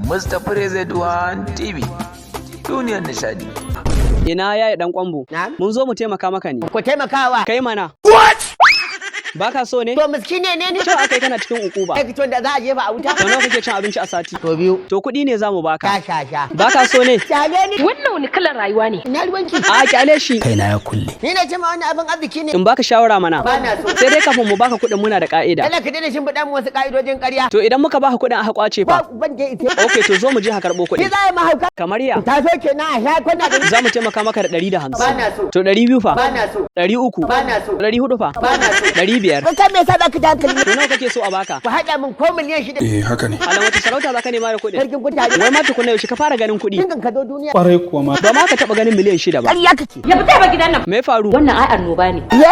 Mustapha Rezeduwan TV, duniyar nishadi. Ina yaya dan kwambo? Na'am. Mun zo mu taimaka maka ne. Ku taimakawa. Kai mana. Baka so ne? To miskine ne ni. Cewa akai kana cikin ukuba. Kai to da za a jefa a wuta. To nawa kake cin abinci a sati? To biyu. To kuɗi ne zamu baka. Sha sha sha. Baka so ne? Kyale ni. Wannan wani kalar rayuwa ne? Ina ruwanki. A kyale shi. Kaina ya kulle. Ni na ce ma wani abin arziki ne. In baka shawara mana. Ba na so. Sai dai kafin mu baka kuɗin muna da ka'ida. Allah ka daina shimfiɗa mu wasu ƙa'idojin ƙarya. To idan muka baka kuɗin aka kwace Ba fa. ban je ita. Okay, to zo mu je ka karɓo Ni kuɗi. za a yi mahauka. Kamar ya. Ta so kenan a sha kwana da ni. Za mu taimaka maka da 150. Ba na so. To 200 fa. Ba na so. 300. Ba na so. 400 fa. Ba na so. 500. Kai me yasa za ka ji hankali? To nawa kake so a baka? Ku haɗa min ko 6 miliyan. Eh, haka ne. Alan wata sarauta zaka nema da kuɗin? Sarkin kutare. Wai ma tukuna yaushe ka fara ganin kuɗi? Tun ka zo duniya. Kwarai kuwa ma. Ba ma ka taɓa ganin 6 miliyan ba. Ƙarya kake. Ya fita ba gidan nan. Me ya faru? Wannan ai annoba ne. Ye?